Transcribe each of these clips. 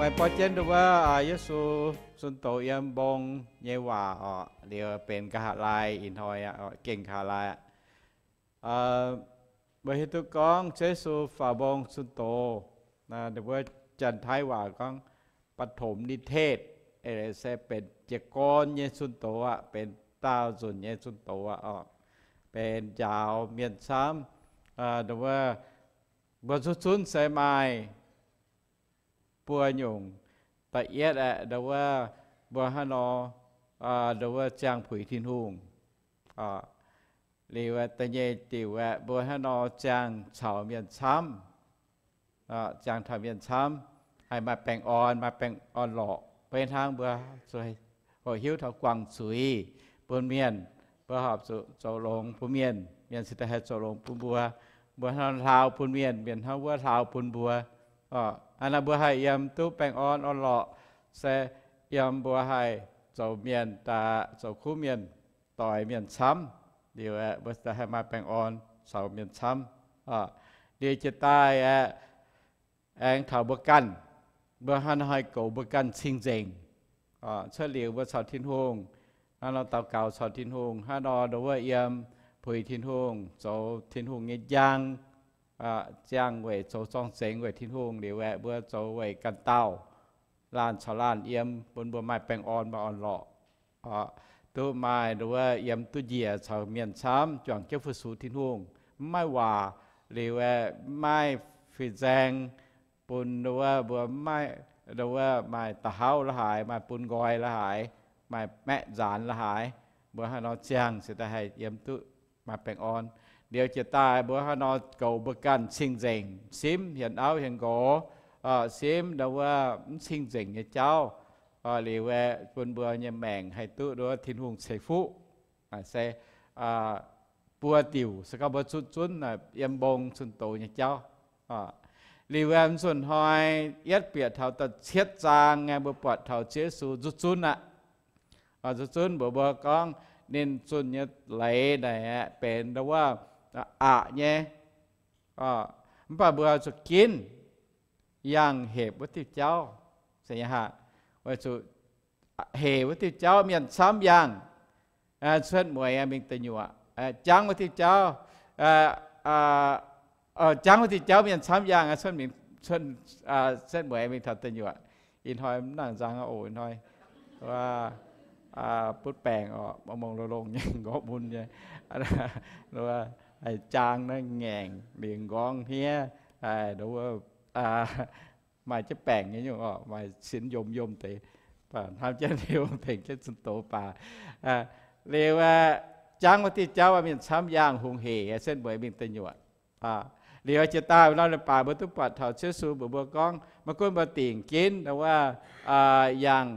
Borqv jienv nduov wuov Yesu zunh doz yiem mbong nyei waac orqc, liuz benx nqa'haav laai ih hnoi aqv, gengh nqa'haav laai aqv. Mbuo hiuv duqv gorngv Yesu faaux mbong zunh doz, nduov wuov Janx-Taiv waac gorngv ปฐมนิเทศ, se benx jiez gorn nyei zunh doz aqv, benx daauh nzunc nyei zunh doz aqv orqc, benx njaaux mienh camv. Nduov wuov mbuo zuqc zunv se maaih buo nyungc. Da'yietv aeqv, nduov wuov mbuo hnangv nor, nduov wuov ziangh puix Tin-Hungh. Liuz da'nyeic diuc aeqv, mbuo hnangv nor ziangh caux mienh camv, ziangh taux mienh camv, haih maaih baengh orn, maaih baengh orn-lorqc. Beiv hnangv mbuo hoqc hiuv taux guangc zuiz bun mienh, mbuo horpc zuqc zoux longx bun mienh, mienh cingx daaih haih zoux longx bun mbuo. Mbuo hnangv hlaau bun mienh, mienh hnangv wuov hlaau bun mbuo. Hnangv naaic mbuo haih yiem duqv baengh orn orn-lorqc se yiem mbuo haih zoux mienh daaih, zoux kuv mienh, doix mienh camv. Liuz aeqv, mbuo haih maaih baengh orn caux mienh camv. Liuz jiex daaih aeqv, aengx taux mbuo ganh, mbuo hnangv nor haih goux mbuo ganh cing-nzengc. Cuotv liuz mbuo caux Tin-Hungh hnangv nor daux gaux caux Tin-Hungh, hnangv nor nduov wuov yiem puix Tin-Hungh, zoux Tin-Hungh nyei njang, ziangh weic zoux zorng-zengx weic Tin-Hungh. Liuz aeqv, mbuo zoux weic ganh dauh, laanh caux laanh yiem, bun mbuo maaih baengh orn, maaih orn-lorqc, duqv maaih nduov wuov yiem duqv njiec caux mienh camv, juangc jienv fu-sux Tin-Hungh, mv maaih waac. Liuz aeqv, mv maaih fin-saeng bun nduov wuov mbuo, nduov wuov maaih da'hauv la'haaix, maaih bun nqoi la'haaix, maaih maeqv nzaanx la'haaix. Mbuo hnangv nor ziangh cingx daaih haih yiem duqv maaih baengh orn. Liuz jiex daaih mbuo hnangv nor goux mbuo ganh cing-nzengc, simv hienx auv hienx nqox, simv nduov wuov mv cing-nzengc nyei jauv. Liuz aeqv, bun mbuo nyei maengc haih duqv nduov Tin-Hungh ceix fuqv. Se buo diuc se gorngv mbuo zuqc zunv yiem mbong zunh doz nyei jauv. Liuz aeqv, nzunc hnoi yietv bieqc taux da'cietv zaang aeqv, mbuo buatc taux Ziouv Yesu zuqc zunv aqv. Zuqc zunv mbuox mbuo gorngv ninh zunh nyei leiz naaic aeqv, benx nduov wuov aqc nyei. Mv baac mbuo zuqc ginv yangh hepc wuov diuh jauv. Weic zuqc hepc wuov diuh jauv mienh camv yangh, cuotv mueiz mingh deic nyuoqc. Jangv wuov diuh jauv, jangv wuov diuh jauv mienh camv yangh, cuotv, cuotv mueiz mingh taux deic nyuoqc. Ih hnoi mv nangc nzang oc, ih hnoi butv baengc oc, mongh longx-longx nyei, nqorngv mun nyei. Haih jaang naaiv ngaengc liuz nqorngv hniev, maaih jienv baengc nyei nyungc oc, maaih sin yom yom deix, hnamv jienv liuz tengx jienv zunh doz baac. Liuz jangv wuov diuh jauv mienh camv yangh hungh hec, setv mueiz mingh deic nyuoqc. Liuz jiex daaih nor, ninh baac mbuo duqv buatc taux Ziouv Yesu mbuox mbuo gorngv, maiv gunv mbuo dingc ginv wuov yangh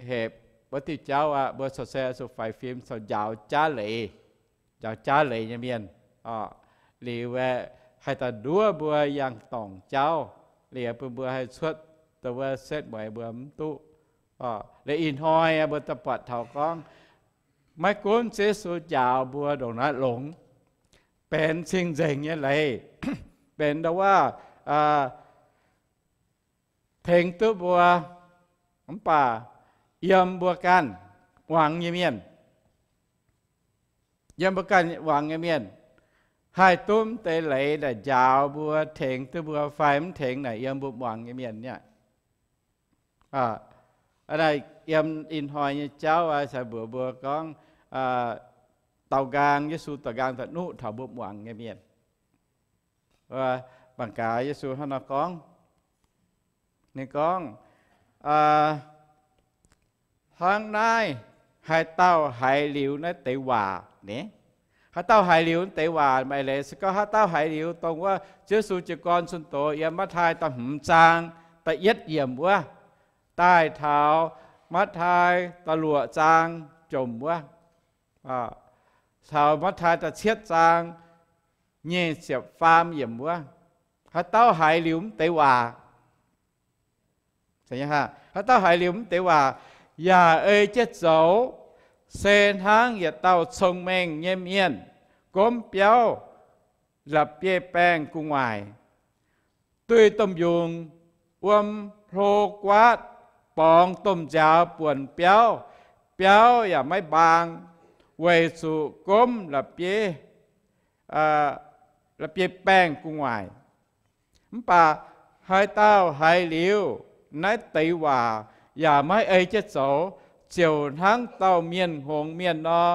hepc wuov diuh jauv aqv, mbuo corc se zuqc faix fim, corc njaaux jaav leiz, njaaux jaav leiz nyei mienh. Liuz aeqv, haih daaih nduov mbuo yangh dorngc jauv, liuz bun mbuo haih cuotv dongh wuov setv mueiz mbuo mv duqv. Liuz ih hnoi mbuo daaih buatc taux gorngv, maiv gunv Ziouv Yesu njaaux mbuo ndongc naaiv longx, benx cing-nzengc nyei leiz, benx dongh wuov tengx duqv mbuo, mv baac yiem mbuo ganh muangx nyei mienh, yiem mbuo ganh muangx nyei mienh, haih duqv deix leiz naaic njaaux mbuo, tengx duqv mbuo fai mv tengx naaic yiem mbuo muangx nyei mienh aqv. Yiem ih hnoi nyei jauv caux mbuox mbuo gorngv, daaux nqaang, Yesu daaux nqaang da'nuqv taux mbuo muangx nyei mienh. Mangc gaax Yesu hnangv nor gorngv. Ninh gorngv, hnangv naaiv, haaix dauh haiz liuz naaiv deix waac ni? Haaix dauh haiz liuz naaiv deix waac, maaih leiz se gorngv haaix dauh haiz liuz dongh wuov Ziouv Yesu jiez gorn zunh doz yiem Matv^taai da'hmz zaang da'yietv yiemc wuov, daaih taux Matv^taai da'luoqc zaang jomc wuov, caux Matv^taai da'cietv zaang nyic ziepc faam yiemc wuov, haaix dauh haiz liuz mv deix waac, haaix dauh haiz liuz mv deix waac, yaac ei jienv zoux, se hnangv yietc dauh cong-mengh nyei mienh gomv biauv, la'bieiv-baengh gu'nguaaic, duih domh yungz wuom hlo guaatv borngz domh nziaaux buonc biauv, biauv yaac maiv mbaang, weic zuqc gomv la'bieiv, la'bieiv-baengh gu'nguaaic. Mv baac haaix dauh haiz liuz naaiv deix waac yaac maiv ei jienv zoux, ziouc hnangv dauh mienh hngongx mienh nor.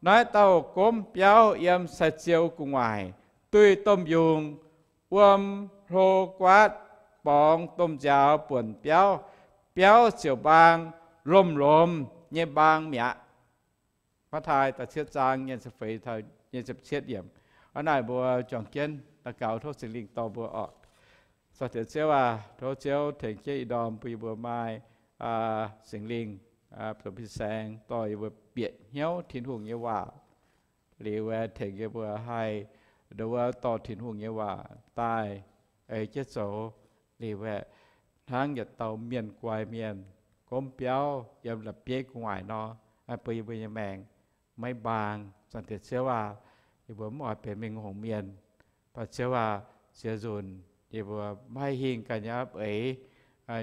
Naaiv dauh gomv biauv yiem sai-ziou gu'nguaaic, duih domh yungz, wuom hlo guaatv borngz domh nziaaux buonc biauv, biauv ziouc mbaang, lomh-lomh nyei mbaang mi'aqv. Matv^taai da'cietv zaang nyei ziepc feix taux nyei ziepc cietv yiemc. Hnangv naaic mbuo juangc jienv daux gaux tov Singx Lingh dorh mbuo oc. Sortv deix Ziouv aac, tov Ziouv tengx jienv ih ndorm bun yie mbuo maaih Singx Lingh zoux fin-saeng dorh yie mbuo bieqc hnyouv Tin-Hungh nyei waac. Liuz aeqv, tengx yie mbuo haih ndo wuov dorh Tin-Hungh nyei waac daaih ei jienv zoux. Liuz aeqv, hnangv yietc dauh mienh guaix mienh gomv biauv yiem la'bieiv gu'nguaaic nor, bun yie mbuo nyei maengc maiv mbaang. Zanc deix Ziouv aac, yie mbuo mv oix benx mienh hngongx mienh. Baac Ziouv aac, ziex nzunc yie mbuo maiv haih hingh ganh nyei aqv eix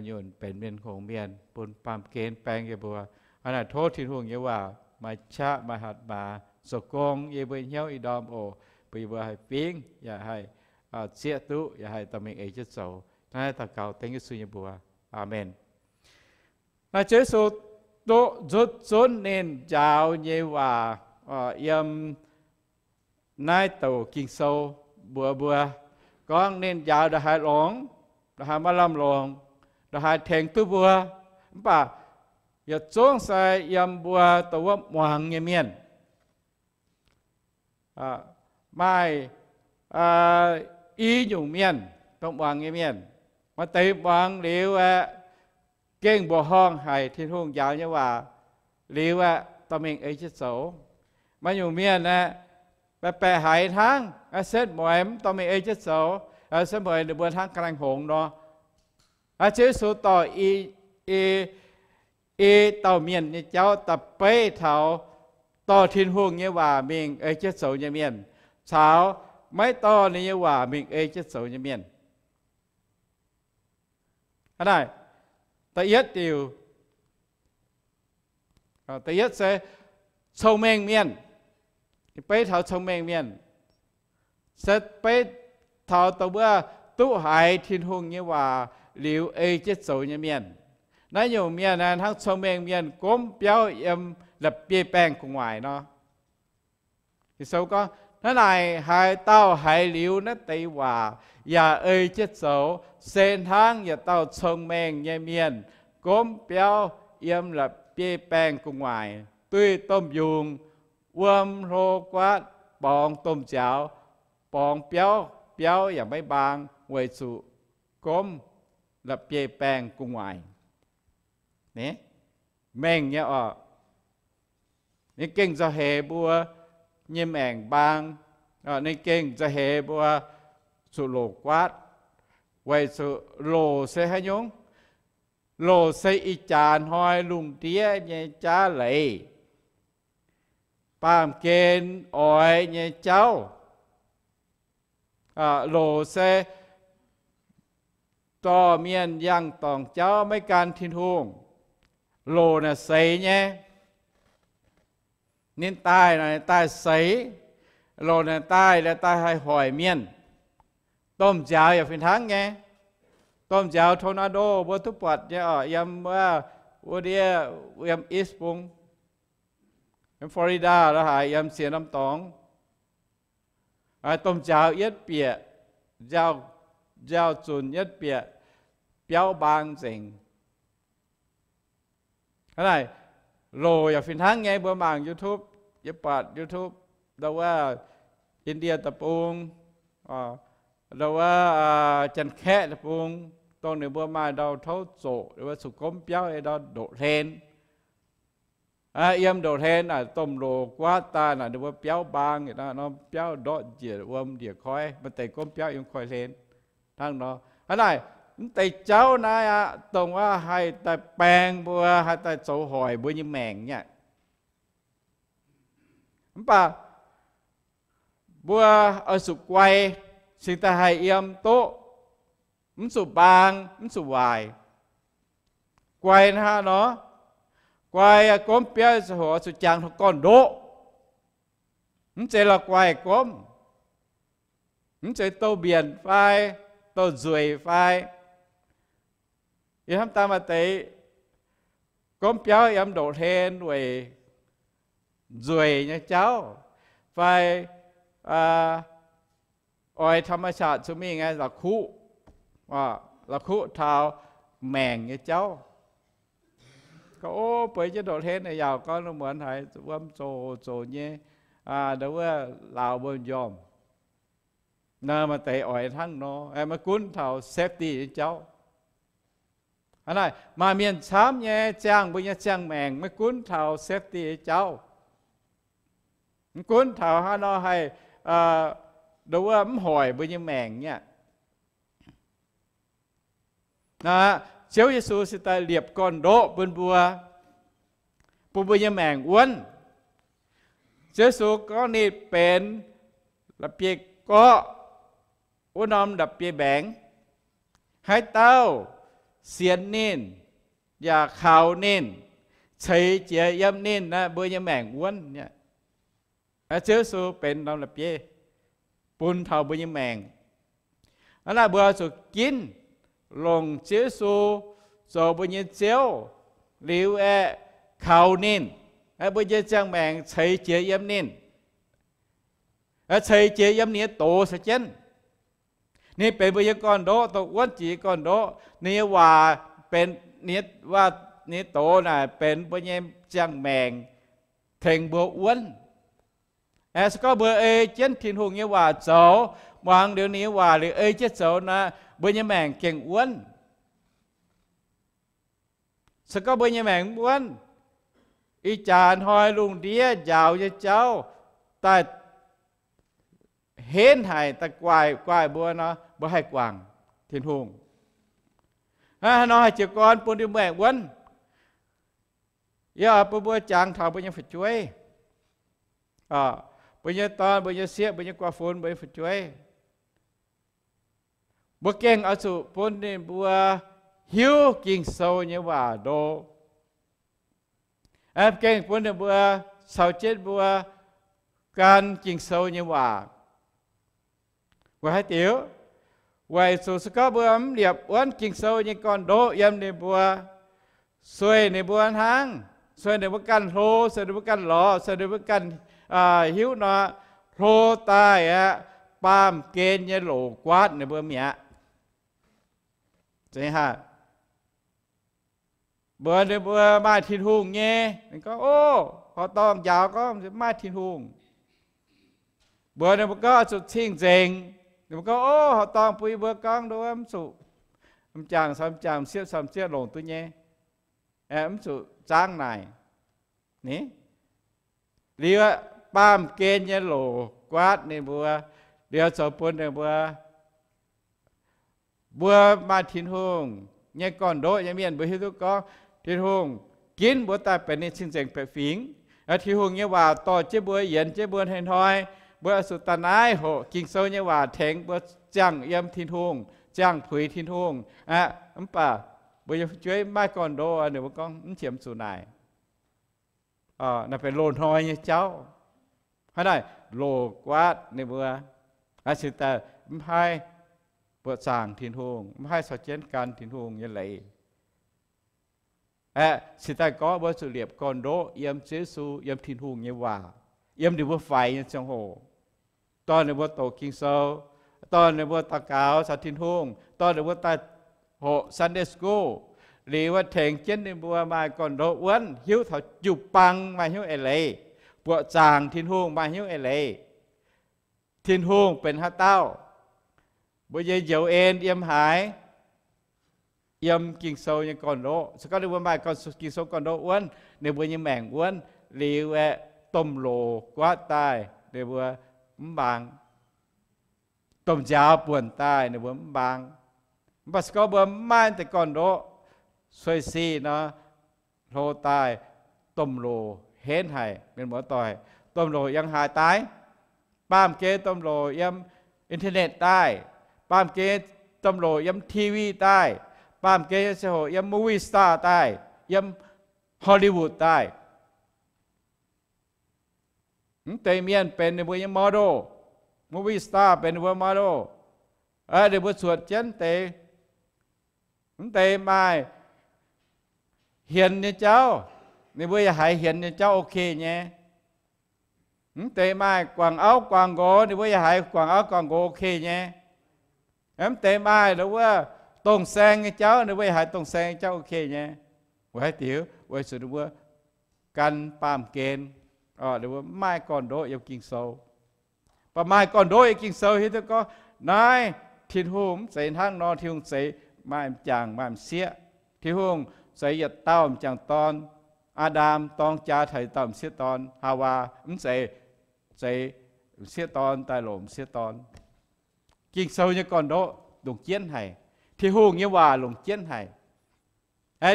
nyunc benx mienh hngongx mienh, bun baamh gen baeng yie mbuo. Hnangv naaic tov Tin-Hungh nyei waac maaih qaqv maaih hatc maaz zoux gong yie mbuo hnyouv ih ndorm oc, bun yie mbuo haih fingx yaac haih zieqv duqv yaac haih dorh mingh ei jienv zoux. Hnangv naaiv daux gaux dengv Yesu nyei mbuox. Aamen. Naaiv Ziouv Yesu duqv nzutv zunv ninh njaaux nyei waac yiem naaiv douc Ging-Sou mbuox mbuo, gorngv ninh njaaux ndongc haaix longx, ndongc haaix maaih lamh longc, ndongc haaix tengx duqv mbuo, mv baac yietc zungv se yiem mbuo dongh wuov muangx nyei mienh. Maaih i nyungc mienh, dongh muangx nyei mienh, maaih deix muangx liuz aeqv, gengh mbuoqc horngh haic Tin-Hungh njaaux nyei waac liuz aeqv, dorh mingh ei jienv zoux. Maaih nyungc mienh aeqv, baeqc baeqc haiz hnangv, setv mueiz mv dorh mingh ei jienv zoux, setv mueiz ninh mbuo hnangv ga'naaiv hngongx nor. Ziouv Yesu dorh i dauh mienh nyei jauv da'beiv taux dorh Tin-Hungh nyei waac mingh ei jienv zoux nyei mienh caux maiv dorh ninh nyei waac mingh ei jienv zoux nyei mienh. Hnangv naaic, da'yietv diuc, da'yietv se cong-mengh mienh. Beiv taux cong-mengh mienh se beiv taux dongh wuov duqv haiz Tin-Hungh nyei waac liuz ei jienv zoux nyei mienh. Naaiv nyungc mienh hnangv cong-mengh mienh gomv biauv yiem la'bieiv-baengh gu'nguaaic nor. Ging-Sou gorngv, hnangv naaic haaix dauh haiz liuz naaiv deix waac yaac ei jienv zoux, se hnangv yietc dauh cong-mengh nyei mienh gomv biauv yiem la'bieiv-baengh gu'nguaaic, duih domh yungz, wuom hlo guaatv borngz domh nziaaux, borngz biauv, biauv yaac maiv mbaang weic zuqc gomv la'bieiv-baengh gu'nguaaic. Mengh nyei oc. Ninh gengh nzauh heix mbuo nyei maengc mbaang. Ninh gengh nzauh heix mbuo zuqc loc guaatv, weic zuqc loc se haaix nyungc? Loc se ih jaax hnoi lungh ndiev nyei jaav leiz, baamh gen oix nyei jauv. Loc se dorh mienh yangh dorngc jauv maiv gan Tin-Hungh. Loc naaic seix nyei. Ninh daaih naaic daaih seix. Loc naaic daaih la'daaih haih hoic mienh. Domh nziaaux yaac fih hnangv nyei. Domh nziaaux tornado mbuo duqv buatc nyei oc, yiem wuov, wuov ndiev, yiem East Bung, yiem Florida la'haic, yiem ziex norm dorngx. Domh nziaaux yietv bieqc, nziaaux zunc yietv bieqc, biauv mbaang nzengc. Hnangv naaic, loc yaac fih hnangv nyei. Mbuo mangc YouTube, yie buatc YouTube, ndau wuov India deic-bung, ndau wuov Janx-Kaeqv deic-bung, dongh ninh mbuo maaih ndau tov zoqc, wuov zuqc gomv biauv ei ndau ndoqc hlen. Yiem ndoqc hlen naaic domh loc guaatv daaih naaic ninh mbuo biauv mbaang, norm biauv ndortv njiec wuom njiec koiv, maaih deix gomv biauv yiem koiv-hlen. Hnangv nor, hnangv naaic, mv deix jauv naaiv aqv, dongh wuov haih daaih baeng mbuo, haih daaih zoux hoic mbuo nyei maengc nyei aqv. Mv baac mbuo oix zuqc guai, cingx daaih haih yiem duqv, mv zuqc mbaang, mv zuqc waaic. Guai hnangv nor, guai gomv biauv ziangh hoc zuqc jangx taux gorn-ndoqv. Mv zeiz la'guaih gomv, mv zeiz douz-mbienc fai douz-nzueic fai. Yie hnamv daaih maaih deix gomv biauv yiem ndoqv hlen weic nzueic nyei jauv, fai oix ธรรมชาติ zuqc mingh la'kuqv, la'kuqv taux maengc nyei jauv. Gorngv, o, bueix jienv ndoqv hlen naaic yaac gorngv lungh muonz haiz wuom zoqc zoqc nyei, ndau wuov lauz mbuo m'njormh. Naaiv maaih deix oix hnangv nor, maiv gunv taux safety nyei jauv. Hnangv naaic, maaih mienh camv nyei ziangh mbuo nyei ziangh maengc maiv gunv taux safety nyei jauv. Maiv gunv taux haaix nor haih, ndau wuov mv hoic mbuo nyei maengc nyei aqv. Ziouv Yesu se daaih liepc gorn-ndoqv bun mbuo, bun mbuo nyei maengc wuonv. Ziouv Yesu gorngv ninh benx la'bieiv-gorqv wuov norm la'bieiv-mbaengx. Haaix dauh sienx ninh yaac kaux ninh, ceix jiez yiem ninh, mbuo nyei maengc wuonv. Ziouv Yesu benx norm la'bieiv bun taux mbuo nyei maengc. Hnangv naaic mbuo zuqc ginv longc Ziouv Yesu zoux mbuo nyei Ziouv liuz aeqv, kaux ninh, mbuo nyei ziangh maengc ceix jiez yiem ninh, ceix jiez yiem ninh nyei doz caux jienv. Ninh benx mbuo nyei gorn-ndoqv, dongh wuonv jiex nyei gorn-ndoqv. Ninh nyei waac benx, ninh nyei doz naaic benx mbuo nyei ziangh maengc, tengx mbuo wuonv. Aeqv, se gorngv mbuo ei jienv Tin-Hungh nyei waac zoux, muangx liuz ninh nyei waac liuz ei jienv zoux nor, mbuo nyei maengc gengh wuonv. Se gorngv mbuo nyei maengc mv wuonv, ih jaax hnoi lungh ndiev njaaux nyei jauv daaih henv haic, daaih guaih guaih mbuo nor, mbuo haih guangc Tin-Hungh. Hnangv haaix nor haih jiez gorn bun ninh maengc wuonv? Yie oix bun mbuo jangx taux mbuo nyei fu'jueiv, mbuo nyei dorn, mbuo nyei sieqv, mbuo nyei guaax-funx, mbuo nyei fu'jueiv. Mbuo gengh oix zuqc bun ninh mbuo hiuv Ging-Sou nyei waac ndo. Gengh bun ninh mbuo caux jienv mbuo gan Ging-Sou nyei waac. Weic haaix diuc? Weic zuqc se gorngv mbuo mv liepc wuonv Ging-Sou nyei gorn-ndoqv yiem ninh mbuo, sueih ninh mbuo hnangv, sueih ninh mbuo ganh hlo, sueih ninh mbuo ganh lorz, sueih ninh mbuo ganh hiuv nor, hlo daaih aqv, baamh gen nyei loc guaatv ninh mbuo mi'aqv. Mbuox ninh mbuo maaih Tin-Hungh nyei, ninh gorngv, o, horqc dorngh njaaux gorngv maaih Tin-Hungh. Mbuox ninh mbuo gorngv zuqc cing-nzengc, ninh mbuo gorngv, o, horqc dorngh bun yie mbuo gorngv nduov mv zuqc, m'jangc caux m'jangc, m'sieqv caux m'sieqv longc duqv nyei, mv zuqc zaangv naaic. Ni, liuz baamh gen nyei loc guaatv ninh mbuo, liuz zoux bun ninh mbuo, mbuo maaih Tin-Hungh nyei gorn-ndoqv nyei mienh, mbuo hiuv duqv gorngv Tin-Hungh ginv mbuo daaih benx ninh cing-nzengc baeqc fingx. Tin-Hungh nyei waac dorh jienv mbuo, yienz jienv mbuo hnoi-hnoi. Mbuo oix zuqc daaih naaiv hoqc Ging-Sou nyei waac tengx mbuo ziangh yiem Tin-Hungh, ziangh puix Tin-Hungh aqv. Mv baac mbuo nyei fu'jueiv mv maaih gorn-ndoqv, ninh mbuo gorngv mv qiemx zuqc naaic. Naaiv benx loz-hnoi nyei jauv. Hnangv naaic loc guaatv ninh mbuo, cingx daaih mv haih buoqc zaangc Tin-Hungh, mv haih caux jienv gan Tin-Hungh nyei leiz. Aeqv, cingx daaih gorngv mbuo zuqc liepc gorn-ndoqv yiem Ziouv Yesu, yiem Tin-Hungh nyei waac, yiem ninh mbuo faix nyei ziangh hoc, dorh ninh mbuo doqc Ging-Sou, dorh ninh mbuo daux gaux caux Tin-Hungh, dorh ninh mbuo daaih hoqc Sunday school, liuz wuov tengx jienv ninh mbuo maaih gorn-ndoqv wuonv, hiuv taux jiu-baang maaih hnyouv eix leiz, buoqc zaangc Tin-Hungh maaih hnyouv eix leiz. Tin-Hungh benx haaix dauh? Mbuo nyei njoux en yiem haaix? Yiem Ging-Sou nyei gorn-ndoqv. Se gorngv ninh mbuo maaih Ging-Sou gorn-ndoqv wuonv, ninh mbuo nyei maengc wuonv, liuz aeqv, domh loc guaatv daaih ninh mbuo mv mbaang, domh nziaaux buonc daaih ninh mbuo mv mbaang. Mv baac se gorngv mbuo mv maaih deix gorn-ndoqv, sueih sic nor, hlo daaih domh loc henv haic. Mienh muoz-doic, domh loc yangh haaix daaih? Baamh gen domh loc yiem internet daaih, baamh gen domh loc yiem T V daaih, Baamh gen nyei ziangh hoc yiem movie star daaih, yiem Hollywood daaih. Mv deix mienh benx ninh mbuo nyei model, movie star benx ninh mbuo model. Ninh mbuo zuotc jienv deix, mv deix maaih hienx nyei jauv, ninh mbuo yaac haiz hienx nyei jauv ok nyei. Mv deix maaih guangc auv guangc nqox, ninh mbuo yaac haiz guangc auv guangc nqox ok nyei. Mv deix maaih ndo wuov dongh saeng nyei jauv, ninh mbuo yaac haiz dongh saeng nyei jauv ok nyei. Weic haaix diuc? Weic zuqc ninh mbuo gan baamh gen, ninh mbuo mv maaih gorn-ndoqv yiem Ging-Sou. Mv baac maaih gorn-ndoqv yiem Ging-Sou hiuv duqv gorngv naaiv Tin-Hungh mv zeiz hnangv nor. Tin-Hungh zeix maaih m'jangc maaih m'sieqv. Tin-Hungh zeix yietc dauh m'jangc dorn, Aa^ndam, dorng jaa taux yietc dauh m'sieqv dorn, Haawaa, mv zeiz zeix m'sieqv dorn daaih longc m'sieqv dorn. Ging-Sou nyei gorn-ndoqv longc jienv haic. Tin-Hungh nyei waac longc jienv haic.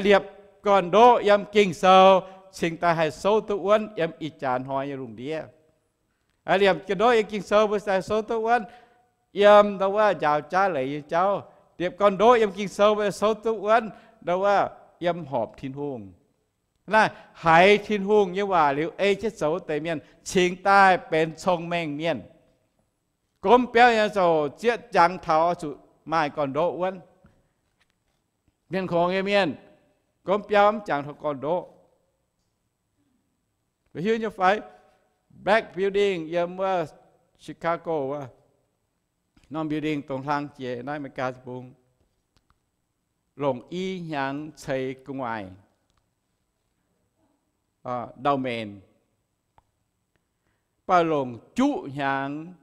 Liepc gorn-ndoqv yiem Ging-Sou cingx daaih haih souv duqv wuonv yiem ih jaax hnoi nyei lungh ndiev. Liepc gorn-ndoqv yiem Ging-Sou mbuo daaih souv duqv wuonv yiem ndo wuov njaaux jaav leiz nyei jauv. Liepc gorn-ndoqv yiem Ging-Sou mbuo souv duqv wuonv ndo wuov yiem horpc Tin-Hungh. Naaiv haiz Tin-Hungh nyei waac liuz ei jienv zoux deix mienh cingx daaih benx cong-mengh mienh. Gomv biauv nyei ziouc zieqv jangx taux oix zuqc maaih gorn-ndoqv wuonv. Mienh kongx nyei mienh, gomv biauv mv jangx taux gorn-ndoqv. Mbuo hiuv nyei fai? Black Building yiem wuov Chicago wuov norm building dongh hlang jiex naaiv America deic-bung, longc i hnyangx ceix gu'nguaaic ndau-menc, mv baac longc juqv hnyangx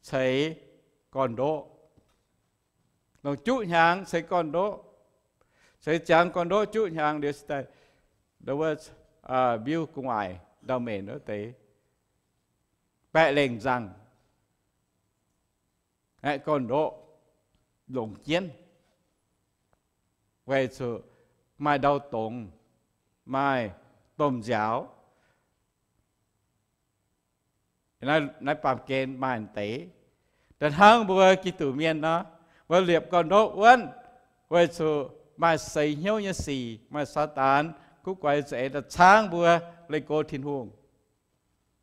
ceix gorn-ndoqv. Longc juqv hnyangx ceix gorn-ndoqv, ceix ziangx gorn-ndoqv juqv hnyangx liuz, ndo wuov mbiuv gu'nguaaic ndau-menc wuov deix baeqc lengh nzangh. Aeqv, gorn-ndoqv longc jienv weic zuqc maaih ndau dongz, maaih domh nziaaux. Naaiv baamh gen maaih deix. Da'hnangv mbuo Giduc mienh nor, mbuo liepc gorn-ndoqv wuonv weic zuqc maaih seix hnyouv nyei sic, maaih Saadaan guv guaix za'eix daaih caangv mbuo leih go Tin-Hungh.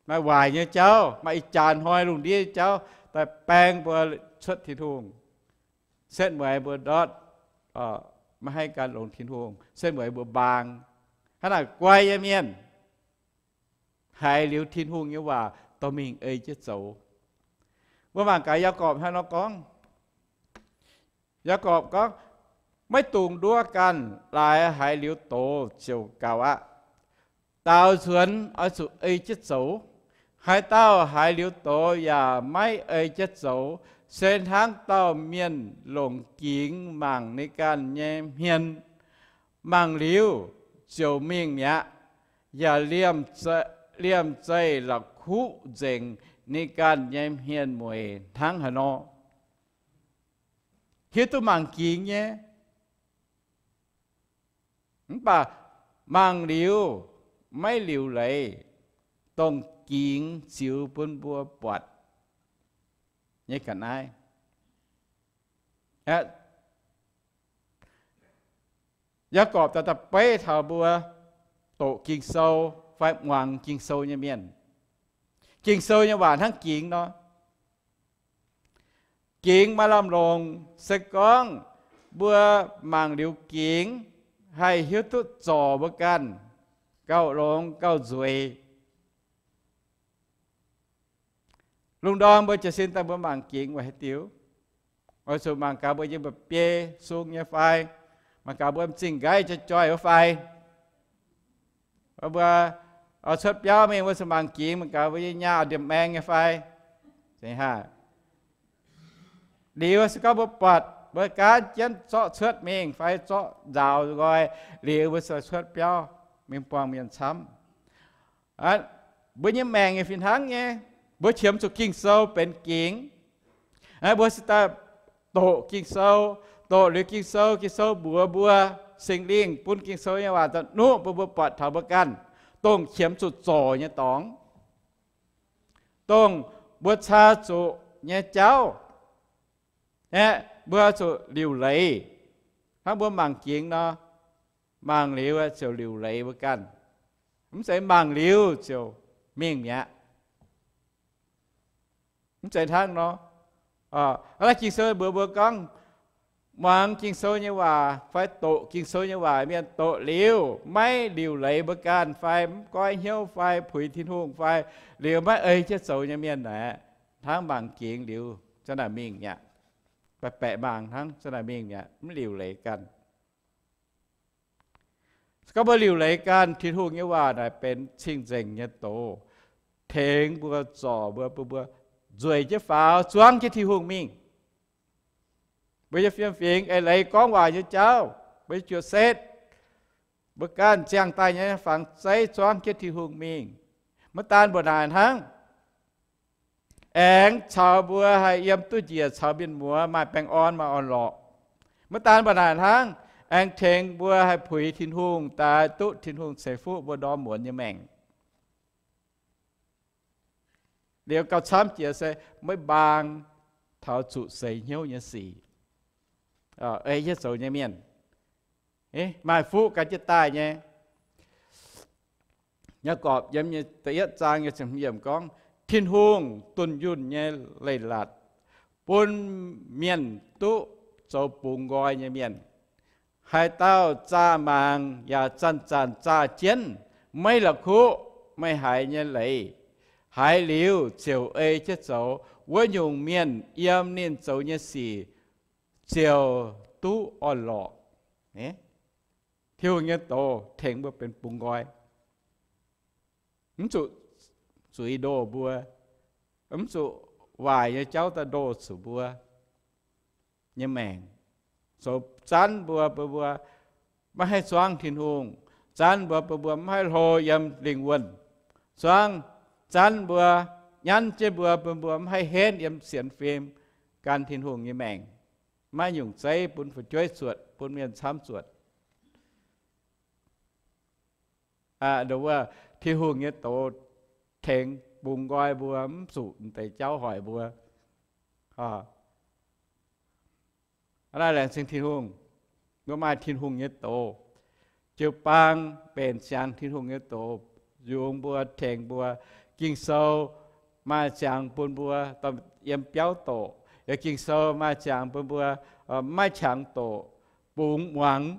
Maaih waaic nyei jauv, maaih ih jaax hnoi lungh ndiev nyei jauv daaih baeng mbuo cuotv Tin-Hungh. Setv mueiz mbuo ndortv, maiv haih gan longx Tin-Hungh. Setv mueiz mbuo mbaang. Hnangv naaic guai nyei mienh haiz liuz Tin-Hungh nyei waac dorh mingh ei jienv zoux. Mbuo mangc gaax Yaagorpc hnangv nor gorngv. Yaagorpc gorngv, maiv dungx nduov ganh, laaix haiz liuz doz ziouc gaux aqv. Daaux nzuonx oix zuqc ei jienv zoux. Haaix dauh haiz liuz doz yaac maiv ei jienv zoux, se hnangv dauh mienh longc gingx mangc ninh ganh nyei hmien, mangc liuz ziouc mingh mi'aqv, yaac liemh zeih la'kuqv nzengc ninh ganh nyei hmien mueiz hnangv haaix nor. Hiuv duqv mangc gingx nyei, mv baac mangc liuz maiv liuc leiz, dongh gingx ziux bun mbuo buatc nyei ga'naaiv. Yaagorpc da'da'beiv taux mbuo doqc Ging-Sou fai muangx Ging-Sou nyei mienh. Ging-Sou nyei waac hnangv gingx nor. Gingx maaih lamh longc se gorngv mbuo mangc liuz gingx haih hiuv duqv zorc mbuo ganh gauh longx gauh nzueic. Lungh ndorm mbuo jiez sin daaih mbuo mangc gingx weic haaix diuc? Oix zuqc mangc gaax mbuo nyei mba'biei sung nyei fai? Mangc gaax mbuo m'zing nqaiv joih joih wuov fai? Mbuo cuotv biauv mingh mbuo zuqc mangc gingx mangc gaax mbuo nyei nyaah ndiemh maeng nyei fai? Liuz se gorngv mbuo buatc mbuo gaanv jienv zorqv cuotv mingh fai zorqv nzaaux nqoi, liuz mbuo se cuotv biauv mingh buangh mienh camv. Mbuo nyei maengc nyei fih hnangv nyei, mbuo qiemx zuqc Ging-Sou benx gingx. Mbuo se daaih doqc Ging-Sou, doqc liuz Ging-Sou, Ging-Sou mbuox mbuo, Singx Lingh bun Ging-Sou nyei waac daaih nuqv mbuo, mbuo buatc taux mbuo ganh, dongh qiemx zuqc zorc nyei dorngx, dongh mbuo caa zuqc nyei jauv, aeqv, mbuo zuqc liuc leiz. Hnangv mbuo mangc gingx nor, mangc liuz ziouc liuc leiz mbuo ganh. Mv zeiz mangc liuz ziouc mingh mi'aqv. Mv zeiz hnangv nor. Aa, Ging-Sou mbuox mbuo gorngv, muangx Ging-Sou nyei waac fai doqc Ging-Sou nyei waac mienh doqc liuz maiv liuc leiz mbuo ganh fai mv goiv hnyouv fai puix Tin-Hungh fai liuz maiv ei jienv zoux nyei mienh naaic, hnangv mangc gingx liuz za'naaic mingh mi'aqv. Baeqc baeqc mangc hnangv za'naaic mingh mi'aqv, mv liuc leiz ganh. Se gorngv mbuo liuc leiz ganh, Tin-Hungh nyei waac naaic benx cing-nzengc nyei doz, tengx mbuo, zorc mbuo, bun mbuo nzueic jienv faaux zuangv jienv Tin-Hungh mingh. Mbuo nyei fiem-fingx eix leiz gorngv waac nyei jauv, mbuo nyei juoqc setv, mbuo ganh ziangh daaih nyei fangx zeiv zuangv jienv Tin-Hungh mingh. Maiv daan mbuo naaic hnangv, aengx caux mbuo haih yiem duqv njiec caux mienh muoz maaih baengh orn, maaih orn-lorqc. Maiv daan mbuo naaic hnangv, aengx tengx mbuo haih puix Tin-Hungh daaih duqv Tin-Hungh ceix fuqv mbuo ndorm muonz nyei maengc. Liuz gauh camv jiex se maiv mbaang taux zuqc seix hnyouv nyei sic, ei jienv zoux nyei mienh, maaih fuqv gan jienv daaih nyei. Yaagorpc yiem da'yietv zaang nyei ziepc hmz yiemc gorngv, Tin-Hungh dunh yunh nyei leiz-latc bun mienh duqv zoux bungx nqoi nyei mienh. Haaix dauh zaah mangc yaac zanc-zanc zaah jienv, maiv la'kuqv meih haiz nyei leiz. Haiz liuz ziouc ei jienv zoux, wuov nyungc mienh yiem ninh zoux nyei sic ziouc duqv orn-lorqc. Tin-Hungh nyei doz tengx mbuo benx bungx nqoi. Mv zuqc zuiz ndoh mbuo, mv zuqc waaic nyei jauv daaih ndoh zuqc mbuo nyei maengc, zoux zanv mbuo, bun mbuo maiv haih zuangv Tin-Hungh, zanv mbuo, bun mbuo maiv haih hlo yiem lingh wuonh, zuangv, zanv mbuo, nyanv jienv mbuo, bun mbuo maiv haih henv yiem sienx fim gan Tin-Hungh nyei maengc, maiv nyungc zeiv bun fu'jueiv zuotc, bun mienh camv zuotc. Wuov, Tin-Hungh nyei doz tengx bungx nqoi mbuo, mv zuqc deix jauv hoic mbuo. Naaiv laengz zingh Tin-Hungh, mbuo maaih Tin-Hungh nyei doz, jiu-baang mbenc ziangx Tin-Hungh nyei doz, yungz mbuo, tengx mbuo. Ging-Sou maaih ziangx bun mbuo yiem biauv doqc, yaac Ging-Sou maaih ziangx bun mbuo maiv qangx doqc, bungx muangx.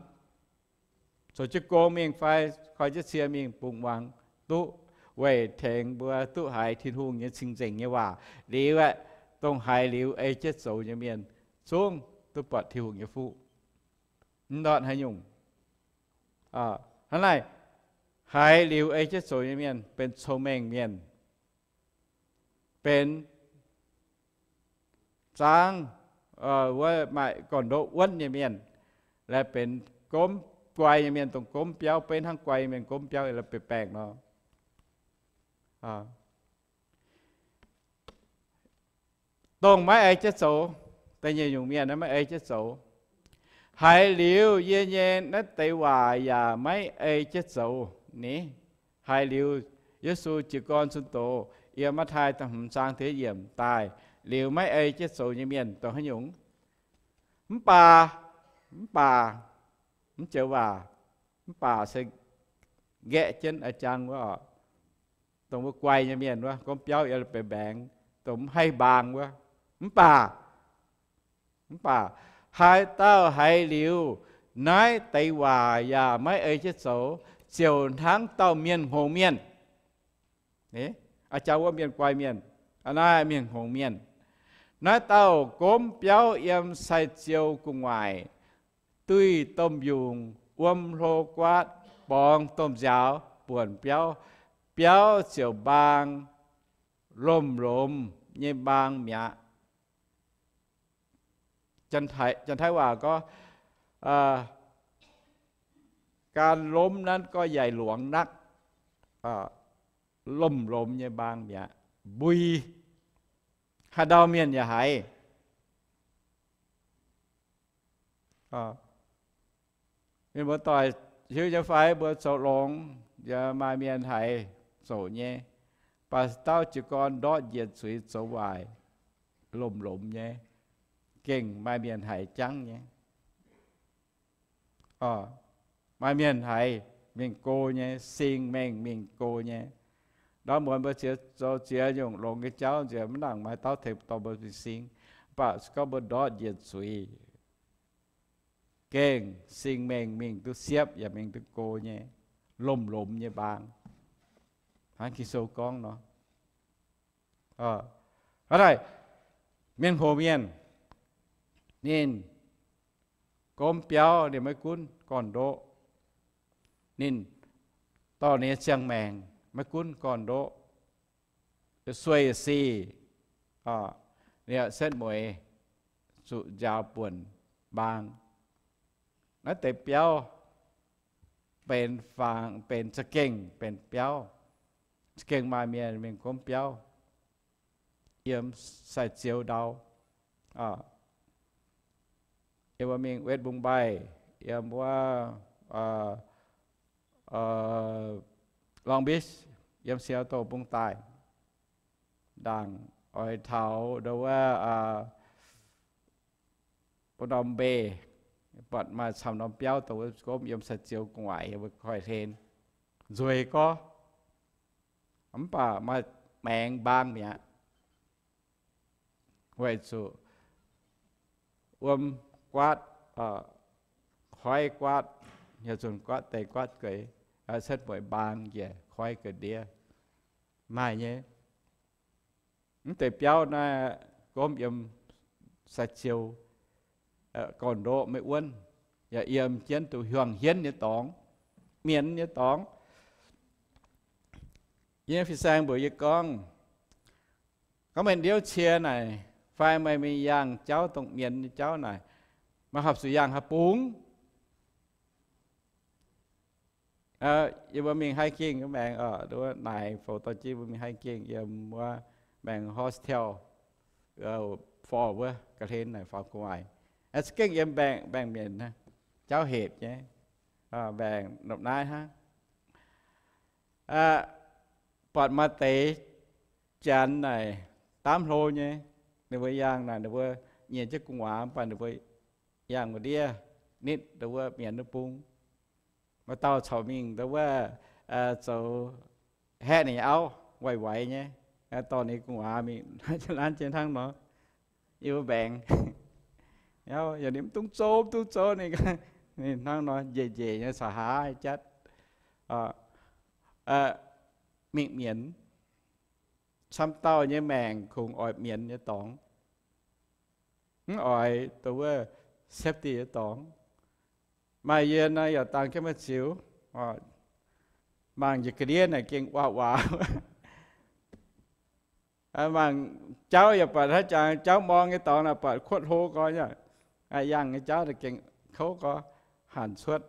Zoux jienv gong mingh fai koi jienv cie mingh bungx muangx, duqv weic tengx mbuo duqv haiz Tin-Hungh nyei cing-nzengc nyei waac. Liuz aeqv, dongh haiz liuz ei jienv zoux nyei mienh zungv duqv buatc Tin-Hungh nyei fuqv. Mv ndortv haaix nyungc. Hnangv naaic, haiz liuz ei jienv zoux nyei mienh benx cong-mengh mienh, benx zaangv, wuov maaih gorn-ndoqv wuonv nyei mienh, laaix benx gomv guai nyei mienh, dongh gomv biauv, beiv hnangv guai nyei mienh gomv biauv, laaix benx baengh nor. Dongh maiv ei jienv zoux, da'nyeic nyungc mienh maiv ei jienv zoux. Haiz liuz yie nyei naaiv deix waac yaac maiv ei jienv zoux ni. Haiz liuz Yesu jiez gorn zunh doz, yiem Matv^taai da'hmz zaang da'yietv yiemc daaih, liuz maiv ei jienv zoux nyei mienh dongh haaix nyungc? Mv baac, mv baac, mv joux waac, mv baac se nqaeqv jienv a'jang wuov oc. Dongh wuov guai nyei mienh wuov, gorngv biauv yaac benx mbaengx, dongh mv haih mbaang wuov. Mv baac, mv baac haaix dauh haiz liuz naaiv deix waac yaac maiv ei jienv zoux, ziouc hnangv dauh mienh hngongx mienh. A'jang wuov mienh guai mienh, aa, naaiv mienh hngongx mienh. Naaiv dauh gomv biauv yiem sai-ziou gu'nguaaic, duih domh yungc, wuom hlo guaatv, borngz domh nziaaux, buonc biauv, biauv ziouc mbaang, lomh lomz nyei mbaang mi'aqv. Janx-Taiv waac gorngv, การล้มนั้นก็ใหญ่หลวงนัก. Lomh lomz nyei mbaang mi'aqv, mbui. Haaix ndau mienh yaac haiz. Mienh muoz-doic hiuv nyei fai, mbuo zoux longx, yaac maaih mienh haiz zoqc nyei. Baac dauh jiez gorn ndortv njiec zuiz zoux waaic, lomh lomz nyei, gengh maaih mienh haiz jangv nyei. Maaih mienh haiz mingh go nyei, sing mengh mingh go nyei. Ndortv muonz mbuo ziex zoux ziex nyungc longx nyei jauv nziex, mv nangc maaih dauh tengx dorh mbuo mingh sing. Mv baac se gorngv mbuo ndortv njiec zuiz, gengh sing mengh mingh duqv siepv yaac mingh duqv go nyei, lomh lomh nyei mbaang. Hnangv Ging-Sou gorngv nor, hnangv naaic, mienh hoc mienh, ninh gomv biauv ninh maiv gunv gorn-ndoqv. Ninh dorh ninh nyei ziangh maengc maiv gunv gorn-ndoqv, sueih sic, ninh setv mueiz zuqc njaaux buonc mbaang. Naaiv deix biauv benx fangx, benx za'gengh benx biauv. Za'gengh maaih mienh mingh gomv biauv yiem Sai-Ziou ndau. Yiem wuov mingh West Mumbai, yiem wuov Long Beach, yiem Seattle bung daaih, ndaangc oix taux ndo wuov Bombay, buatc maaih camv norm biauv dongh wuov gomv yiem Sai-Ziou gu'nguaaic, yiem wuov koiv-hlen, nzueic gorx, mv baac maaih maengx mbaang mi'aqv. Weic zuqc wuom guaatv, koiv guaatv, haaix zanc guaatv deix guaatv gueix, setv mueiz mbaang njiec koiv ga'ndiev. Maaih nyei. Mv deix biauv naaiv gomv yiem Sai-Ziou, gorn-ndoqv maiv wuonv, yaac yiem jienv duqv hiuang hienv nyei dorngx, mienz nyei dorngx. Yie nyei fin-saeng mbuox yie gorngv, gorngv meih ndiouv cie naaic, fai meih mingh yangh jauv dongh mienz nyei jauv naaic, meih horpc zuqc yangh haaix bung? Yie mbuo mingh hiking maengx, naaic fouc dorh jienv mbuo mingh hiking yiem wuov maengx hostel, forv wuov ga'hlen naaic faaux gu'nguaaic. Za'gengh yiem mbaengx-mienh, jauv hepc nyei, mbaengx nopv naaiv hnangv. Buatc maaih deix janx naaic, daamv hlo nyei, ninh mbuo yangh naaic ninh mbuo nyiex jienv gu'nguaaz, mv baac ninh mbuo yangh wuov ndiev nitv ndo wuov mienz wuov bung. Maaih dauh corc mingh ndo wuov zoux haeqv ninh nyei auv, waaic waix nyei, dorh ninh gu'nguaaz mingh, laanh jienv hnangv nor. Yie mbuo mbaengx, yaac ninh mv dungx zoux, mv dungx zoux, ninh hnangv nor njiec njiec nyei caux haaix jatv. Mingh mienz, camv dauh nyei maengc kungx oix mienz nyei dorngx, mv oix ndo wuov safety nyei dorngx. Maaih yie naaiv yaac dangx jienv maiv ziux, mangc njiec ga'ndiev naaic gengh waac waac. Mangc jauv yaac buatc haaix jangx jauv morng nyei dorngx naaic buatc kuotv hlo gorx, yangh nyei jauv naaic gengh kouv gorx, hanc cuotv.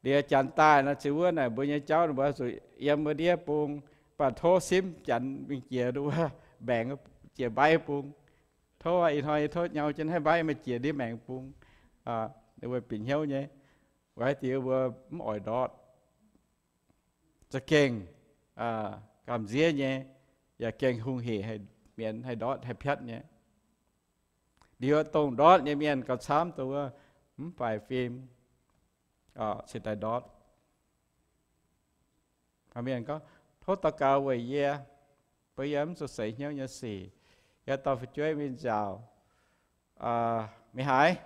Liuz janx daaih naaic ziux wuov naaic mbuo nyei jauv mbuo zuqc yiem wuov ndiev bung, baac tov simv janx mingh jiex ndo wuov mbaengx, jiex mbaiv bung. Tov ih hnoi yie tov nyau jienv haih mbaiv, meih jiex ndiev maengx bung. Ninh mbuo bieqc hnyouv nyei. Weic haaix diuc mbuo mv oix ndortv? Za'gengh gamh nziev nyei, yaac gengh hungh hec, mienz haih ndortv haih piatv nyei. Liuz dongh ndortv nyei mienh gauh camv, dongh wuov mv faix fim, cingx daaih ndortv. Mienh gorngv, tov daux gaux weic yie, bun yie mv zuqc seix hnyouv nyei sic. Yie dorh fu'jueiv mingh nziaauc, mingh haaix?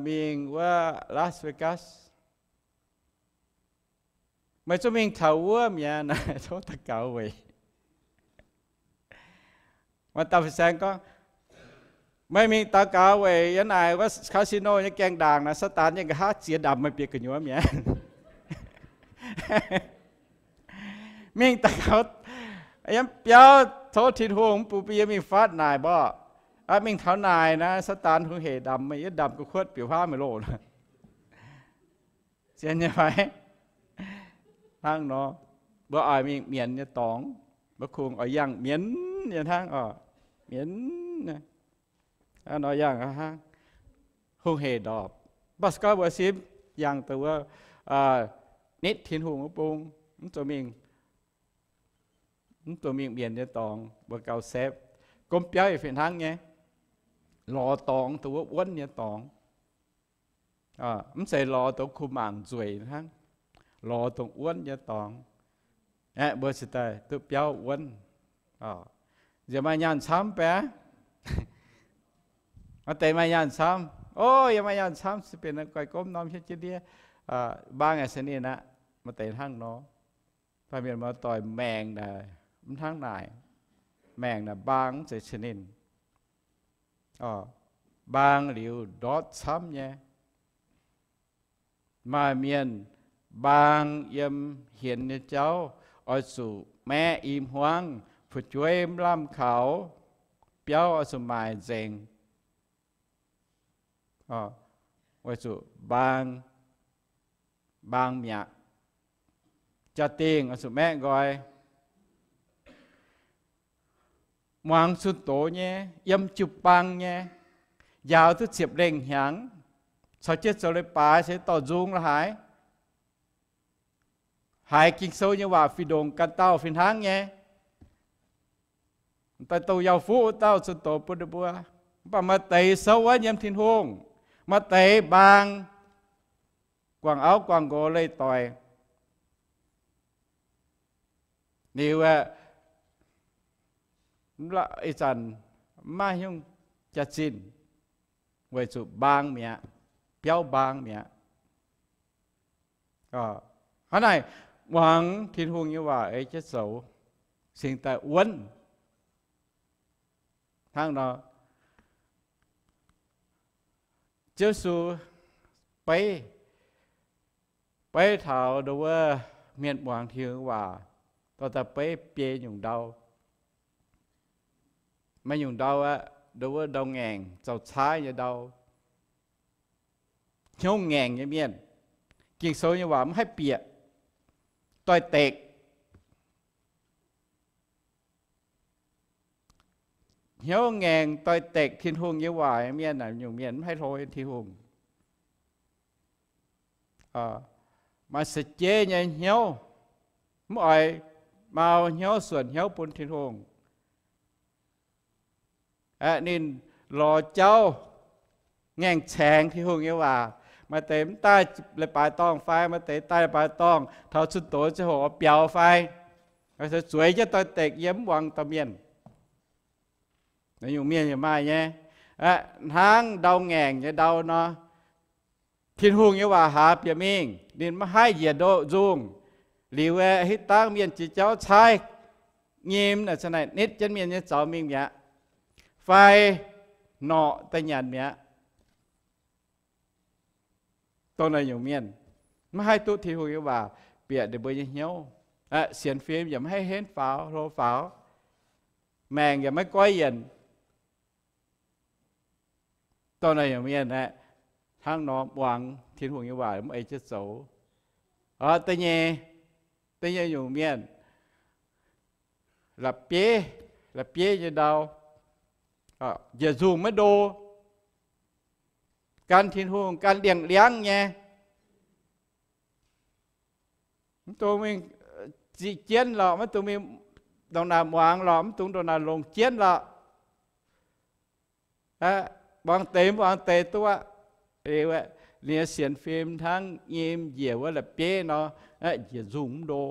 Mingh wuov Las Vegas. Meih zungv mingh taux wuov mi'aqv naaic, tov daux gaux weic. Maaih dauh fin-saeng gorngv, meih mingh daux gaux weic yiem naaic wuov casino nyei gaengh ndaangc naaic, Saadaan nyei nqa'haav ziex ndamc meih bieqc gu'nyuoz mi'aqv. Mingh daux gaux yiem biauv tov Tin-Hungh mv bun yie mingh fatv naaic mborqv. Mingh taux naaic naaic, Saadaan hungh hec ndamc meih, yie ndamc gu'kuotv bieqc huaav meih loh. Sienx nyei fai? Hnangv nor, mbuo oix mingh mienz nyei dorngx, mbuo kungx oix yangh mienz nyei hnangv oc. Mienz, hnangv nor yangh hnangv, hungh hec ndorpc. Mv baac se gorngv mbuo simv yangh dongh wuov nitv Tin-Hungh wuov bung, mv zuqc mingh, mv zuqc mingh mienz nyei dorngx, mbuo gauh safe. Gomv biauv yaac fih hnangv nyei. Lorz dorngx dongh wuov wuonv nyei dorngx. Mv zeiz lorz dongh kuh mangc nzueic hnangv, lorz dongh wuonv nyei dorngx. Aeqv, mbuo cingx daaih duqv biauv wuonv. Nziex maaih nyaanh camv baeqv? Maaih deix maaih nyaanh camv. O, yie maaih nyaanh camv, se benx guai gomv norm hietv jienv ndiev, mbaang yaac se ninh aqv. Maaih deix hnangv nor. Baamh mienh muoz-doic, maengc naaic mv hnangv naaic. Maengc naaic mbaang mv zeiz cin ninh. Mbaang liuz ndortv camv nyei. Maaih mienh mbaang yiem hienx nyei jauv, oix zuqc maeqv i hmuangv, fu'jueiv mv lamh kaux, biauv oix zuqc maaic nzengc. Weic zuqc mbaang, mbaang mi'aqv. Jaa-dingh oix zuqc maeqv nqoi. Muangx zunh doz nyei, yiem jiu-baang nyei, njaaux duqv ziepc lengh hnyangx, caux jienv zoux leiz-baaix se dorh nzung la'haaix. Haiz Ging-Sou nyei waac fih ndongc ganh dauh fih hnangv nyei. Daaih dongh yauh fuqv wuov dauh zunh doz bun ninh mbuo. Mv baac maaih deix souv wuonv yiem Tin-Hungh, maaih deix mbaang guangc auv guangc nqox leih doic. Liuz aeqv, ih zanc mv maaih nyungc jaax-zinh, weic zuqc mbaang mi'aqv, biauv mbaang mi'aqv. Hnangv naaic, muangx Tin-Hungh nyei waac ei jienv zoux, cingx daaih wuonv. Hnangv nor, Ziouv Yesu beiv, beiv taux ndo wuov mienh muangx Tin-Hungh waac, dorh daaih beiv biei nyungc ndau. Maaih nyungc ndau aqv, ndo wuov ndau ngaengc, zaux caaiv nyei ndau. Hnyouv ngaengc nyei mienh, Ging-Sou nyei waac mv haih bieqc, doix-dekc. Hnyouv ngaengc doix-dekc Tin-Hungh nyei waac nyei mienh, naaic nyungc mienh mv haih hlo Tin-Hungh. Maaih seix jeiv nyei hnyouv, mv oix mau hnyouv suonc hnyouv bun Tin-Hungh. Aeqv, ninh lorz jauv ngaengc caengx Tin-Hungh nyei waac. Maaih deix mv daaih leiz-baaix dorngh fai, maaih deix daaih leiz-baaix dorngh taux zunh doz ziangh hoc oix biaux fai, zueiz jienv doix-dekc yiem mv muangx dorh mienh. Naaiv nyungc mienh yaac maaih nyei. Hnangv ndau ngaengc nyei ndau nor, Tin-Hungh nyei waac haaz bieqc mingh, ninh maiv haih njiec ndoqv nzungh. Liuz aeqv, hitv dangv mienh jiex jauv caaiv nyim naaic, caux naaic nitv jienv mienh nyei zaux mingh mi'aqv, fai norqc daaih nyanc mi'aqv. Dongh naaic nyungc mienh maiv haih duqv Tin-Hungh nyei waac bieqc ninh mbuo nyei hnyouv. Sienx fim yaac maiv haih henv faaux, hlo faaux. Maengc yaac maiv goiv yienc. Dongh naaic nyungc mienh aeqv, hnangv nor muangx Tin-Hungh nyei waac mv ei jienv zoux. Da'nyeic, da'nyeic nyungc mienh, la'bieiv, la'bieiv nyei ndau, njiec nzungh maiv ndo, gan Tin-Hungh gan liangx-liangv nyei. Mv dungx mingh ziqc jienv lorqc, maiv dungx mingh ndongc naaic muangx lorqc, mv dungx ndongc naaic longc jienv lorqc. Muangx deix mv muangx deix duqv aqv. Liuz, ninh nyei sienx fim hnangv nyim njiec wuov la'bieiv nor, njiec nzungh mv ndo.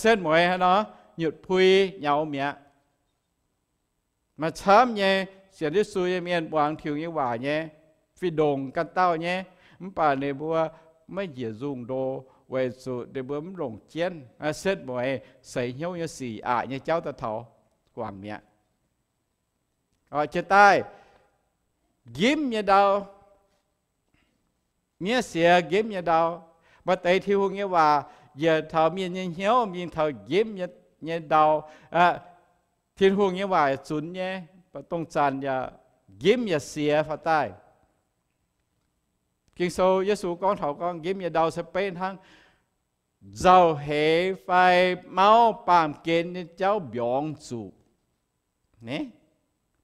Setv mueiz haaix nor, nyutc pui nyaux mi'aqv. Maaih camv nyei sienx Yesu nyei mienh muangx Tin-Hungh nyei waac nyei, fih ndongc ganh dauh nyei, mv baac ninh mbuo maiv njiec nzungh ndo, weic zuqc ninh mbuo mv longc jienv. Setv mueiz seix hnyouv nyei sic aqc nyei jauv daaih taux guangc mi'aqv. Jiex daaih, nqimv nyei ndau, miev siex nqimv nyei ndau. Maaih deix Tin-Hungh nyei waac njiec taux mienh nyei hnyouv, mingh taux nqimv nyei ndau. Tin-Hungh nyei waac zunx nyei, mv baac dongh zanc yaac nqimv yaac siex faaux daaih. Ging-Sou Yesu gorngv taux gorngv nqimv nyei ndau se beiv hnangv nzauh heix fai mauv baamh gen nyei jauv mbiorngz zuqc.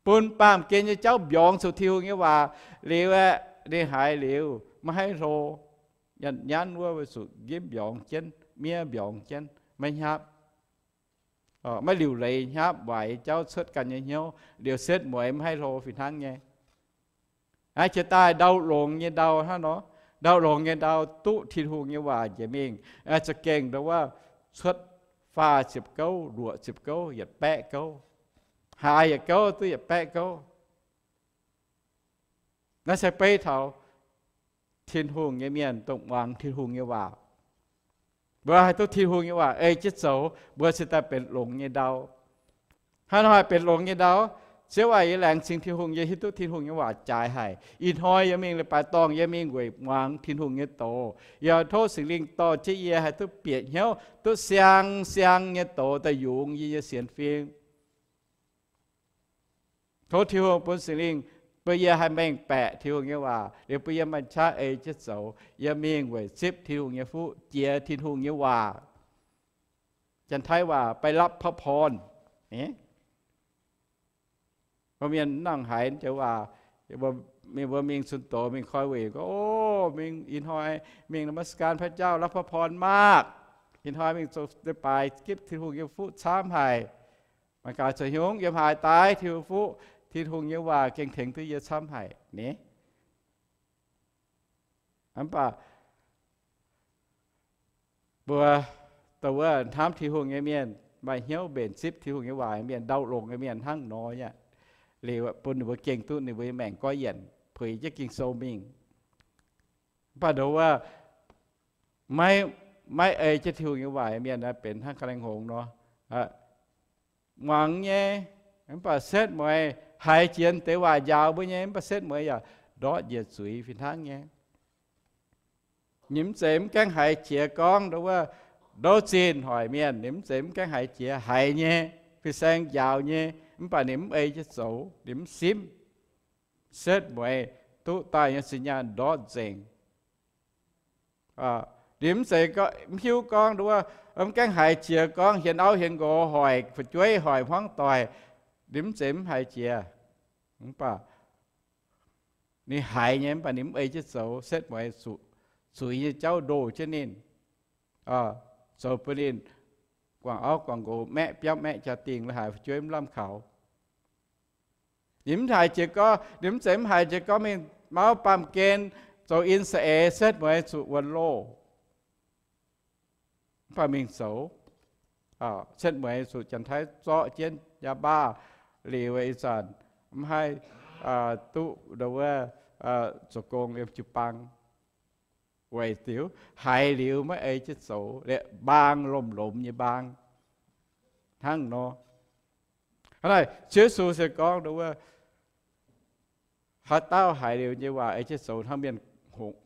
Bun baamh gen nyei jauv mbiorngz zuqc Tin-Hungh nyei waac liuz aeqv, ninh haiz liuz maiv haih hlo. Nyanc nyanv wuov weic zuqc nqimv mbiorngz jienv, miev mbiorngz jienv, maiv hnyapv, maiv liuc leiz hnyapv, waaic jauv cuotv ganh nyei hnyouv liuz setv mueiz maiv haih hlo fih hnangv nyei. Naaiv jiex daaih ndau longx nyei ndau hnangv nor. Ndau longx nyei ndau duqv Tin-Hungh nyei waac njiec mingh, za'gengh ndau wuov cuotv faah ziepc gouv, luoqc ziepc gouv, yietc baeqv gouv, haaix yietc gouv duqv yietc baeqv gouv. Naaiv se beiv taux Tin-Hungh nyei mienh dongh muangx Tin-Hungh nyei waac. Mbuo haih duqv Tin-Hungh nyei waac ei jienv zoux, mbuo cingx daaih benx longx nyei ndau. Hnangv nor haih benx longx nyei ndau, Ziouv aac, yie laengz zingh Tin-Hungh, yie hiuv duqv Tin-Hungh nyei waac jaaix haic. Ih hnoi yie mingh leiz-baaix dorngh, yie mingh weic muangx Tin-Hungh nyei doz. Yie tov Singx Lingh dorh jienv yie haih duqv bieqc hnyouv, duqv siang siang nyei doz daaih yungz yie nyei sienx fim. Tov Tin-Hungh bun Singx Lingh bun yie haih mengh baeqc Tin-Hungh nyei waac, liuz bun yie maaih qaqv ei jienv zoux. Yie mingh weic zipv Tin-Hungh nyei fuqv, jiex Tin-Hungh nyei waac. Janx-Taiv waac ไปรับพระพร. Mbuo mienh mv nangc haiz joux waac. Mbuo mingh zunh doz mingh koi wuic gorngv, O, mingh ih hnoi mingh นมัสการพระเจ้า รับพระพรมาก. Ih hnoi mingh zoux leiz-baaix gipv Tin-Hungh nyei fuqv camv haic. Mangc gaax zoux hnyungv yiem haaix daaih Tin-Hungh fuqv, Tin-Hungh nyei waac gengh tengx duqv yie camv haic ni. Mv baac mbuo dongh wuov hnamv Tin-Hungh nyei mienh, maaih hnyouv mbenc zipv Tin-Hungh nyei waac nyei mienh, ndau longx nyei mienh hnangv nor aqv. Liuz bun ninh mbuo gengh duqv ninh mbuo nyei maengc goiv yienc, puix jienv Ging-Sou mingh. Mv baac dongh wuov maiv, maiv ei jienv Tin-Hungh nyei waac nyei mienh naaiv benx hnangv ga'naaiv hngongx nor, muangx nyei, mv baac setv mueiz haiz jiex deix waac njaaux mbuo nyei, mv baac setv mueiz yaac ndortv njiec zuiz fih hnangv nyei. Ninh mv zeiz mv gaengh haiz jiex gorngv dongh wuov, ndouv zinh hoic mienh, ninh mv zeiz mv gaengh haiz jiex haiz nyei, fin-saeng njaaux nyei, mv baac ninh mv ei jienv zoux, ninh mv simv. Setv mueiz duqv daaih nyei zinh nyaanh ndortv nzengc. Ninh mv zeiz mv hiuv gorngv dongh wuov, mv gaengh haiz jiex gorngv hienx auv hienx nqox hoic, fu'jueiv hoic, hmuangv doic, ninh mv zeiz mv haiz jiex. Mv baac ninh haiz nyei, mv baac ninh mv ei jienv zoux. Setv mueiz zuqc zuiz nyei jauv ndoh jienv ninh, zoux bun ninh guangc auv guangc nqox, maeqv biauv maeqv jaa-dingh, la'haiz fu'jueiv mv lamh kaux. Ninh mv haiz jiex gorngv, ninh mv zeiz mv haiz jiex gorngv mingh mauv baamh gen zoux in saeng-eix, setv mueiz zuqc wuonx loh. Mv baac mingh zoux, setv mueiz zuqc Janx-Taiv zorqv jienv yaac baav liuz, ih zanc mv haih duqv ndongc wuov zoux gong yiem jiu-baang. Weic diuc haiz liuz maiv ei jienv zoux, mbaang lomh lomz nyei mbaang hnangv nor. Hnangv naaic Ziouv Yesu se gorngv ndongc wuov, haaix dauh haiz liuz nyei waac ei jienv zoux hnangv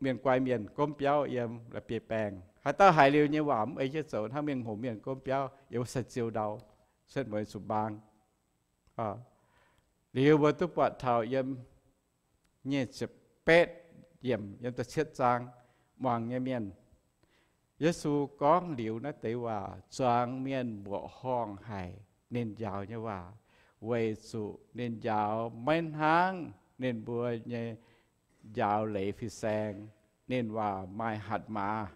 mienh guai mienh gomv biauv yiem la'bieiv-baengh. Haaix dauh haiz liuz nyei waac mv ei jienv zoux hnangv mienh hngongx mienh gomv biauv yiem wuov sai-ziou ndau, setv mueiz zuqc mbaang. Liuz mbuo duqv buatc taux yiem nyic ziepc betv yiemc yiem da'cietv zaang, muangx nyei mienh, Yesu gorngv liuz naaiv deix waac, zuangx mienh mbuoqc horngh haic ninh njaaux nyei waac, weic zuqc ninh njaaux maiv hnangv ninh mbuo nyei njaaux leiz fin-saeng. Ninh waac maaih hatc maaz,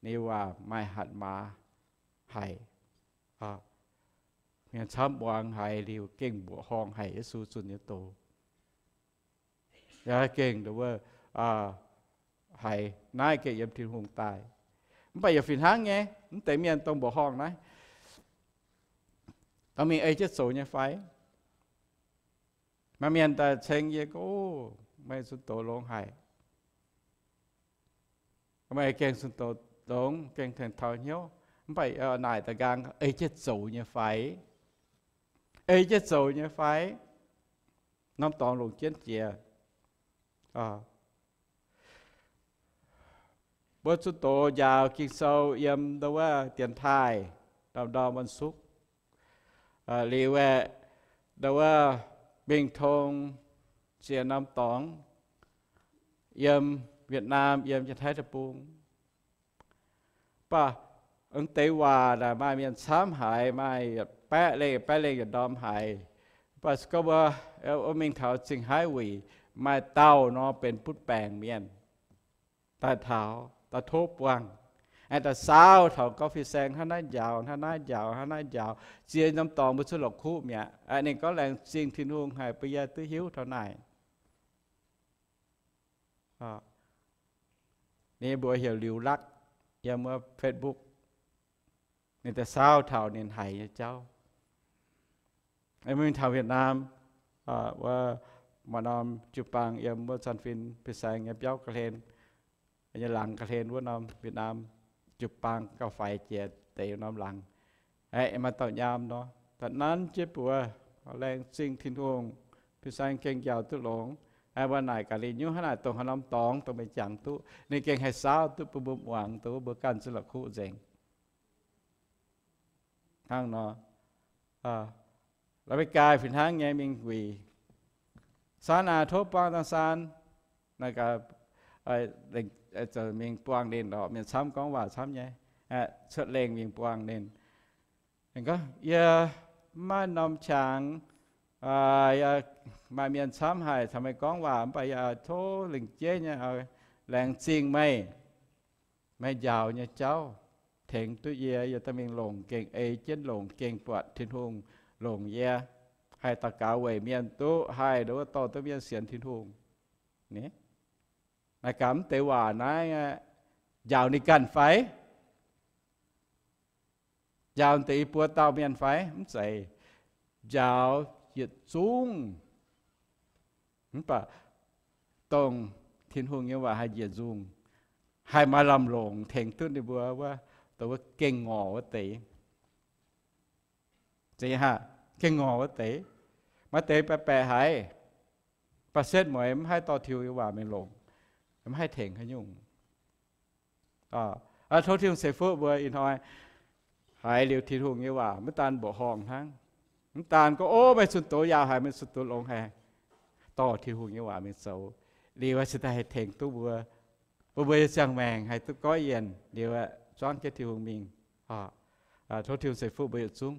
ninh waac maaih hatc maaz haic. Mienh camv muangx haiz liuz gengh mbuoqc horngh haic Yesu zunh nyei doz. Yaac gengh wuov, haiz naaiv gengh yiem Tin-Hungh daaih. Mv baac yaac fih hnangv nyei, mv deix mienh dongh mbuoqc horngh naaiv, dongh mingh ei jienv zoux nyei fai? Maaih mienh daaih ceng yie gorngv, O, meih zunh doz longx haic. Meih gengh zunh doz longx, gengh tengx taux hnyouv. Mv baac naaic da'nqaang, ei jienv zoux nyei fai? Ei jienv zoux nyei fai? Norm dorngx longc jienv jiex. Mbuo zunh doz njaaux Ging-Sou yiem ndau wuov dienx taaih, ndau ndau วันศุกร์, liuz aeqv, ndau wuov mingh tong ziex norm dorngx yiem Việt Nam, yiem Janx-Taiv Deic-Bung. Mv baac deix waac naaic maaih mienh camv haiz, maaih baeqv lengh baeqv lengh yietc ndorm haiz. Mv baac se gorngv mbuo mingh taux zingh haiv wuic, maaih dauh nor benx butv baengc mienh daaih taux, daaih tov buangh, aengx daaih saauv taux gorngv fin-saeng hnangv naaiv njaaux, hnangv naaiv njaaux, hnangv naaiv njaaux. Ziex norm dorngx mbuo zuqc la'kuqv mi'aqv. Ninh gorngv laengz zingh Tin-Hungh haic bun yie duqv hiuv taux naaic. Ninh mbuox heuc Liuz Lakv, yiem wuov Facebook. Ninh daaih saauv taux ninh haiz nyei jauv. Mingh taux Việt Nam, wuov maaih norm jiu-baang yiem wuov San Fin Pin Saeng nyei biauv ga'hlen, nyei laangz ga'hlen wuov norm Việt Nam jiu-baang gauh faix jiex deix norm laangz. Aeqv, maaih dauh nyaam nor, da'nanv jienv buoz, laengz zingh Tin-Hungh, Pin Saeng gengh njaaux duqv longx. Aeqv, mbuo naaic gaax liuz nyungc hnangv naaic dongh haaix norm dorngx dongh meih jangx duqv, ninh gengh haih saauv duqv bun mbuo muangx, dongh wuov mbuo ganh zungv la'kuqv nzengc. Hnangv nor, La'merikaa fih hnangv nyei mingh wuic Saan Aa tov buangh dangh saan, mingh buangh ninh lorqc, mienh camv gorngv waac camv nyei, cuotv lengh mingh buangh ninh. Ninh gorngv, yie mv maaih norm qangx, maaih mienh camv haic caux meih gorngv waac, mv baac yie tov lingc jeiv nyei laengz zingh meih, meih njaaux nyei jauv tengx duqv yie, yie daaih mingh longc gengh ei jienv longc gengh buatc Tin-Hungh longc yie, haih daux gaux weic mienh duqv, haih nduov dorh duqv mienh sienx Tin-Hungh. Naaiv gaax mv deix waac naaiv njaaux ninh ganh fai? Njaaux deix i buo dauh mienh fai? Mv zeiz. Njaaux yietc zungv. Mv baac dongh Tin-Hungh nyei waac haih njiec nzungh, haih maaih lamh longc tengx duqv ninh mbuo wuov, dongh wuov gengh ngorc wuov deix. Zeiz haic, gengh ngorc wuov deix. Maaih deix baeqc baeqc haiz, baac setv mueiz mv haih dorh Tin-Hungh nyei waac mingh longc, mv haih tengx haaix nyungc. Tov Tin-Hungh ceix fuqv mbuo ih hnoi haiz liuz Tin-Hungh nyei waac, mv daan mbuoqc horngh hnangv, mv daan gorngv, ov, meih zunh doz yaauc haic, meih zunh doz longx haic, dorh Tin-Hungh nyei waac mingh zoux liuz, cingx daaih haih tengx duqv mbuo, bun mbuo nyei ziangh maengc haih duqv goiv yienc liuz, zuangv jienv Tin-Hungh mingh. Tov Tin-Hungh ceix fuqv mbuo yietc zungv.